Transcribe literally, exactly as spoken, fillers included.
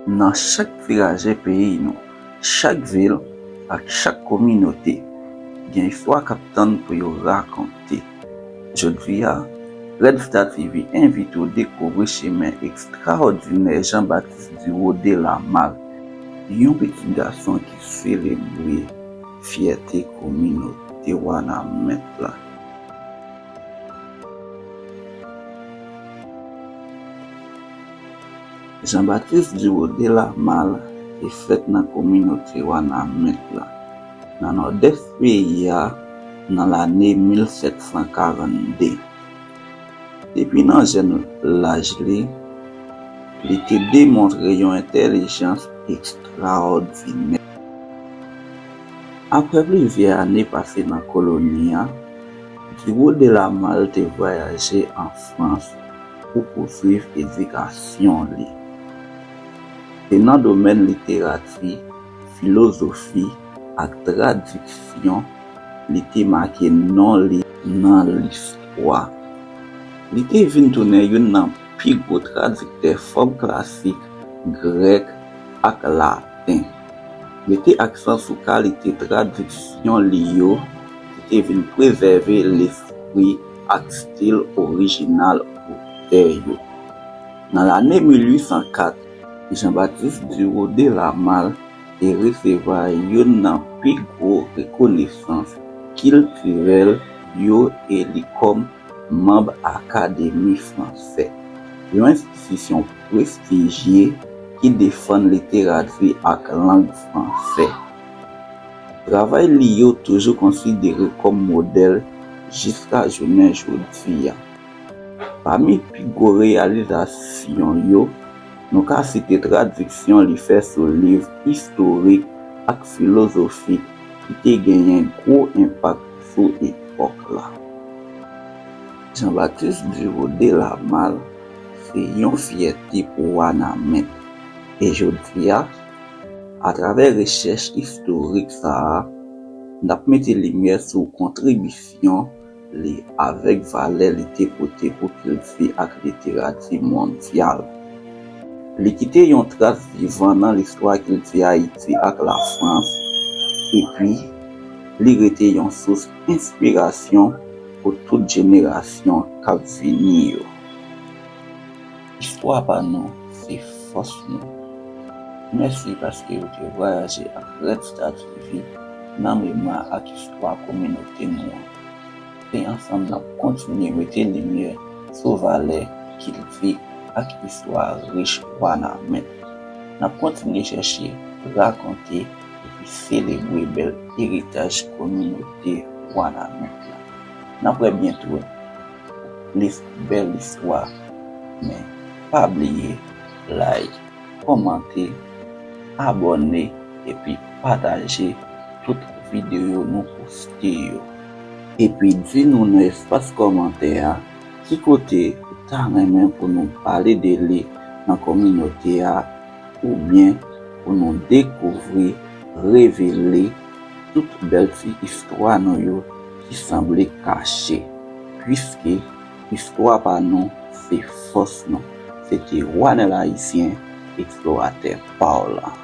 Nan chak viraje peyi nou, chak vil ak chak kominote, gen istwa k ap tann pou yo rakonte. Jodi a, Red Star T V envite w dekouvri chemen ekstraòdinè Jean Baptiste Duro de la Malle, yon pitit gason ki selebre fyète kominote Wanament la. Jean Baptiste Duro de la Malle te fèt nan kominote Wanament la, nan nòdès peyi a, nan lane mil sèt san karannde. Depi nan jèn laj li, li te demontre yon entèlijans ekstraòdinè. Apre plizyè ane pase nan koloni a, Duro de la Malle te vwayaje an Frans pou pouswiv edikasyon li. Se nan domèn literati, filozofi ak tradiksyon li te make non li nan listwa. Li te vin tounen youn nan pi gwo tradiktè fòm klasik grèk ak laten. Mete aksan sou kalite tradiksyon li yo ki te vin prezève lespri ak stil orijinal otè yo. Nan lane mil uit san kat, Jean Baptiste Duro de la Malle te resevwa youn nan pi gwo rekonesans kiltirèl yo e li kòm manm Akademi Fransè, yon enstitisyon prestijye ki defann literati ak lang fransè. Travay li yo toujou konsidere kòm modèl jiska jounen jodi a. Pami pi gwo reyalizasyon yo, nou ka site tradiksyon li fè sou liv istorik ak filozofik ki te genyen gwo enpak sou epòk la. Jean Baptiste Duro de la Malle se yon fyète pou Wanament. E jodi a, atravè rechèch istorik sa a, n ap mete limyè sou kontribisyon li avèk valè li te pote pou kilti ak literati mondyal. Li kite yon tras vivan nan listwa kilti Ayiti ak Lafrans, epi li rete yon sous enspirasyon pou tout jenerasyon k ap vini yo. Istwa pa nou se fòs nou. Mèsi paske w te vwayaje ak Red Star T V nan memwa ak istwa kominote nou an. Se ansanm n ap kontinye mete limyè sou valè, kilti ak istwa rich Wanament. N ap kontinye chèche, rakonte epi selebre bèl eritaj kominote Wanament la. N ap wè byento pou plis bèl istwa. Men, pa bliye like, kòmante, abòne epi pataje tout videyo nou poste yo. Epi di nou nan espas kòmantè a ki kote ou ta renmen pou nou pale de li nan kominote a, oubyen pou nou dekouvri, revele tout bèl ti istwa nou yo ki sanble kache, piske istwa pa nou se fòs nou. Se te Wanèl Ayisyen, eksploratè pa w la.